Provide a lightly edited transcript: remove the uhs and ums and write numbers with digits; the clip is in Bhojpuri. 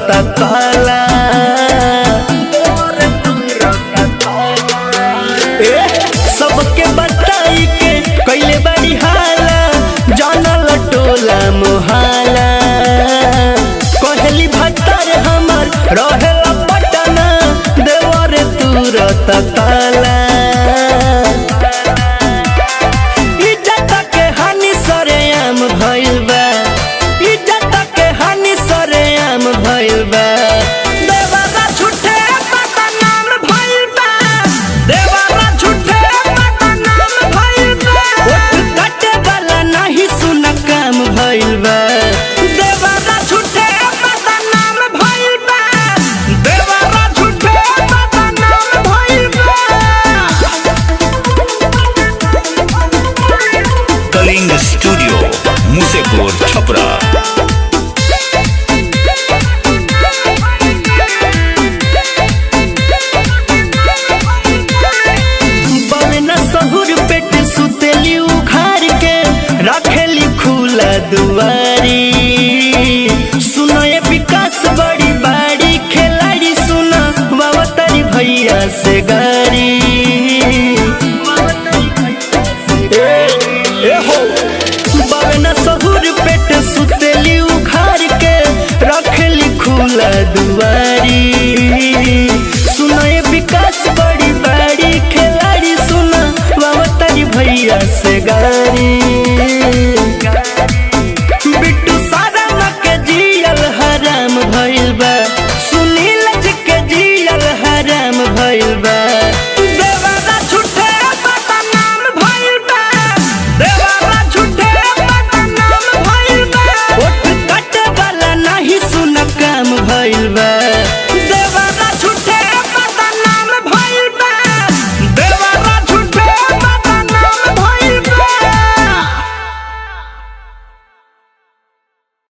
तुरता ताला। ए, सबके बताई के कैले बड़ी हाला, जानल टोला मोहाला। कहली भत्तर हमर रहेला पटना, देवर तुरत ताला। इज्जत के हानि सरेआम भइल बा, इज्जत के हानि सरेआम भइल बा। देवरा झूठे बदनाम भइल बा, देवरा झूठे बदनाम भइल बा। ओठ काटे वाला नाही सुन काम भइल बा, देवरा झूठे बदनाम भइल बा, देवरा झूठे बदनाम भइल बा। कलिंग स्टूडियो, मुसेपुर, छपरा। बवेना सहुर पेट सुतेली उखाड़ के, रखेली खुला दुआरी। सुनो ये विकास बड़ी बाड़ी खिलाड़ी, सुना बाबा तारी भैया से गारी। ए, ए हो। बवेना सहुर पेट सुतेली उखाड़ के, रखेली खुला दुआरी। सुनो ये विकास बड़ी बड़ी खिलाड़ी, सुना बाबा तारी भैया से गारी।